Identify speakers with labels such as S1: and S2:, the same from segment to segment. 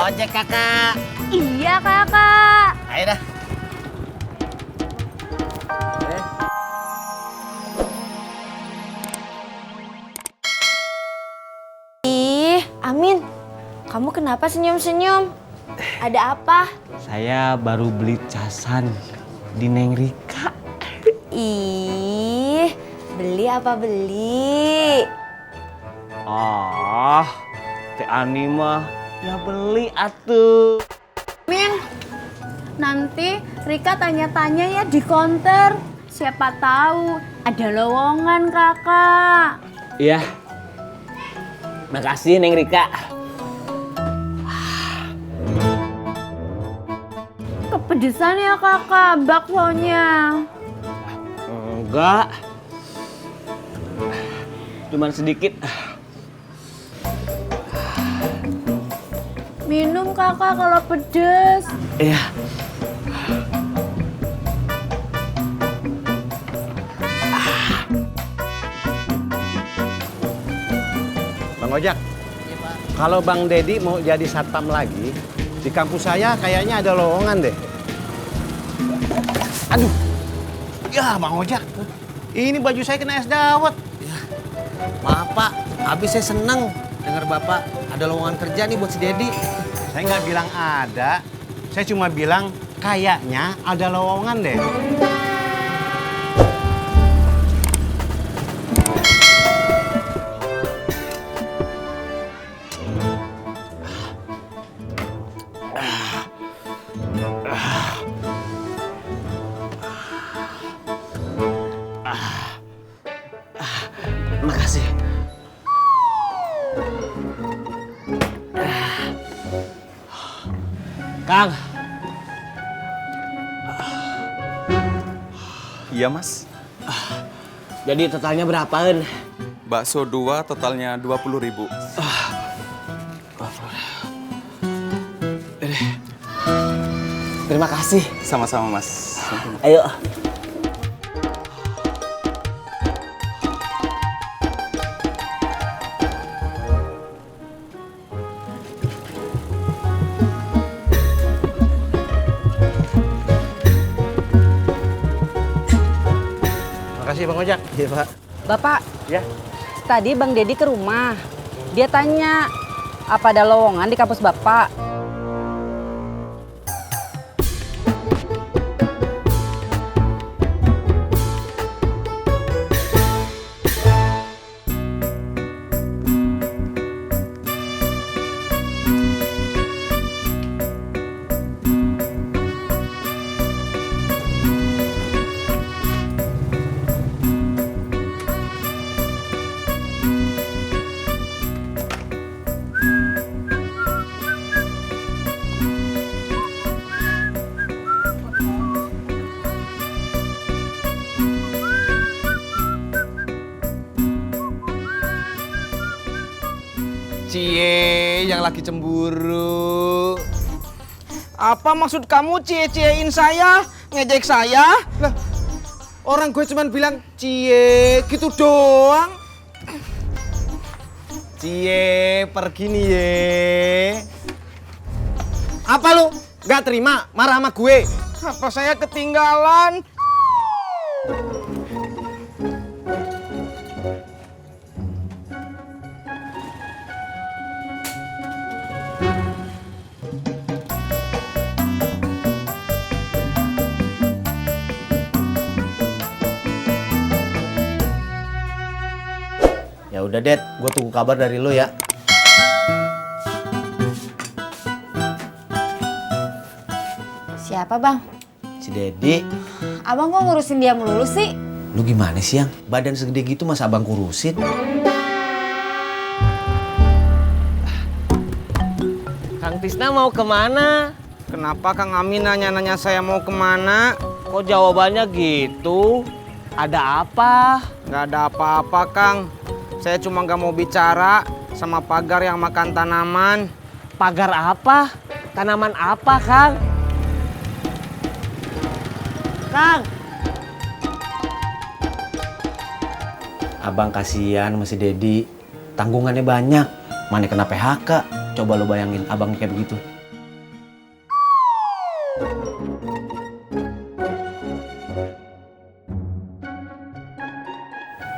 S1: Ojek kakak.
S2: Iya kakak.
S1: Ayo dah.
S2: Ih, Amin. Kamu kenapa senyum-senyum? Ada apa?
S3: Saya baru beli casan di Neng Rika.
S2: Ih, beli apa beli?
S3: Oh, Teh Ani mah ya beli atuh.
S4: Min, nanti Rika tanya-tanya ya di konter. Siapa tahu ada lowongan kakak.
S3: Iya. Makasih Neng Rika.
S4: Kepedesan ya kakak baksonya.
S3: Enggak. Cuman sedikit.
S4: Minum kakak kalau pedes.
S3: Iya.
S5: Bang Ojak, kalau Bang Dedi mau jadi satpam lagi, di kampus saya kayaknya ada lowongan deh. Aduh, ya Bang Ojak, ini baju saya kena es dawet.
S1: Ya, maaf Pak, habis saya seneng dengar Bapak ada lowongan kerja nih buat si Dedi.
S5: Saya nggak bilang ada, saya cuma bilang kayaknya ada lowongan deh.
S3: Makasih. Kang,
S6: Iya mas,
S3: jadi totalnya berapaan?
S6: bakso 2 totalnya 20.000.
S3: Terima kasih.
S6: Sama-sama mas.
S3: Ayo.
S5: Makasih Bang Ojak. Iya Pak.
S7: Bapak,
S5: Ya.
S7: tadi Bang Dedi ke rumah. Dia tanya, apa ada lowongan di kampus Bapak?
S8: Cie, yang lagi cemburu. Apa maksud kamu cie-ciein saya? Ngejek saya? Lah, orang gue cuman bilang cie gitu doang. Cie, pergi nih ye. Apa lu? Gak terima marah sama gue? Apa saya ketinggalan?
S1: Ya udah Det, gue tunggu kabar dari lo ya.
S2: Siapa bang?
S1: Si Dedi,
S2: Abang kok ngurusin dia melulu sih?
S1: lu gimana sih yang badan segede gitu masa abang kurusin?
S3: Kang Tisna mau kemana?
S8: Kenapa Kang Amin nanya-nanya saya mau kemana?
S3: Kok jawabannya gitu? Ada apa?
S8: Gak ada apa-apa Kang. Saya cuma gak mau bicara sama pagar yang makan tanaman.
S3: Pagar apa? Tanaman apa, Kang? Kang!
S1: Abang kasihan sama si Dedi, tanggungannya banyak, mana kena PHK.
S3: Coba lo bayangin abang kayak begitu.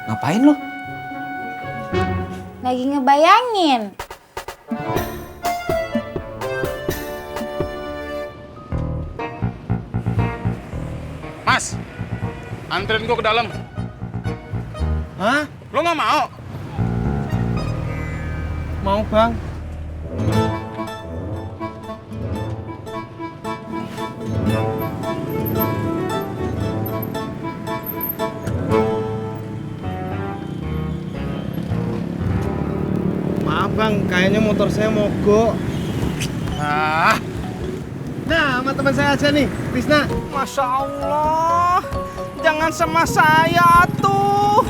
S3: Ngapain lo?
S2: Lagi ngebayangin.
S9: Mas, anterin gua ke dalam.
S5: Hah?
S9: Lo nggak mau?
S5: Mau bang? Maaf bang, kayaknya motor saya mogok.
S9: Ah,
S5: Nah, sama teman saya aja nih, Krisna.
S8: Masya Allah, jangan sama saya tuh.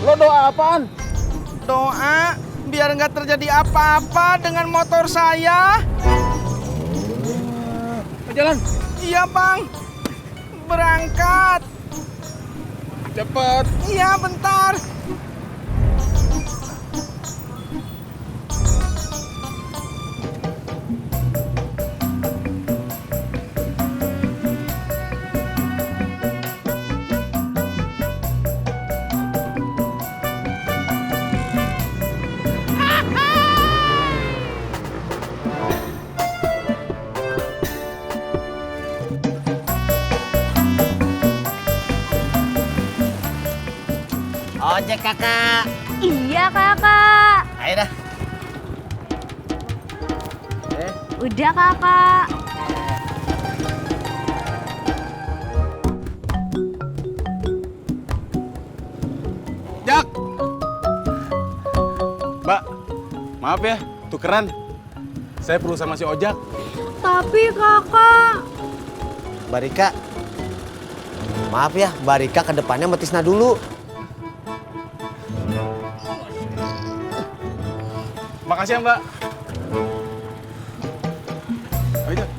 S5: Lo doa apaan?
S8: Doa biar nggak terjadi apa-apa dengan motor saya.
S5: Jalan.
S8: Iya bang, berangkat.
S9: cepet.
S8: Iya bentar.
S1: Ojek kakak.
S4: Iya kakak.
S1: Ayo dah.
S4: Udah kakak.
S9: Jak. Mbak, maaf ya, tukeran. Saya perlu sama si Ojak.
S4: Tapi kakak.
S1: Mbak Rika. Maaf ya, Mbak Rika ke depannya sama Tisna dulu.
S9: Makasih ya, Mbak. Ayo, Jak.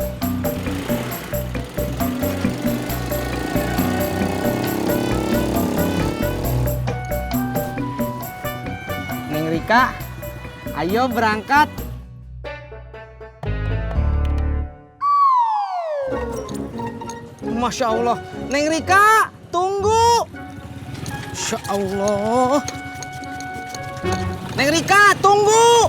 S8: Neng Rika, ayo berangkat. Masya Allah, Neng Rika, tunggu. Masya Allah. Neng Rika, tunggu.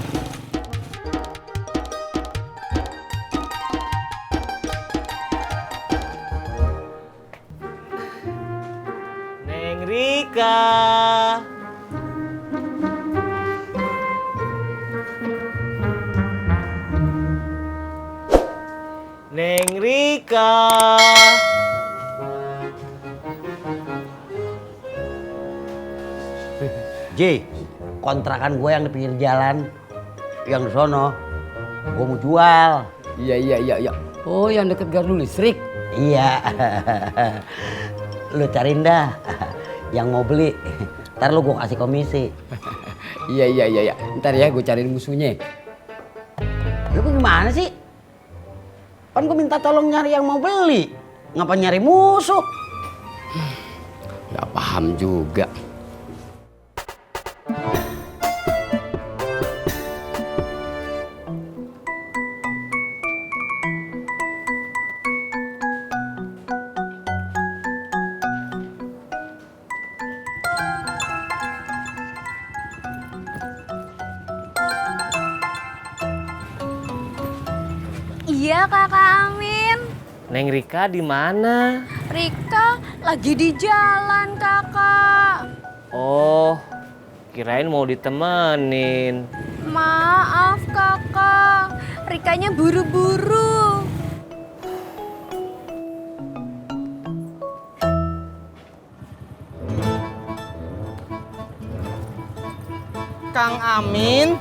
S1: Neng Rika. Neng Rika.
S10: Ji, kontrakan gue yang di pinggir jalan, yang di sono, gue mau jual.
S7: Iya. Oh, yang deket gardu listrik.
S10: Iya, lu cariin dah yang mau beli. Ntar lu gue kasih komisi.
S7: Iya. Ntar ya gue cariin musuhnya.
S10: Lu gimana sih? Kan gue minta tolong nyari yang mau beli. Ngapa nyari musuh?
S7: Gak paham juga.
S4: Iya kakak Amin.
S1: Neng Rika di mana?
S4: Rika lagi di jalan kakak.
S1: Oh, kirain mau ditemenin.
S4: Maaf kakak, Rikanya buru-buru.
S8: Kang Amin.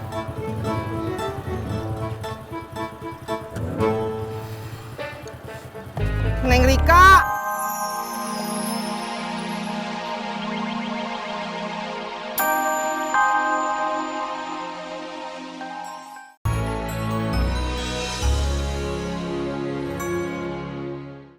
S8: Neng Rika.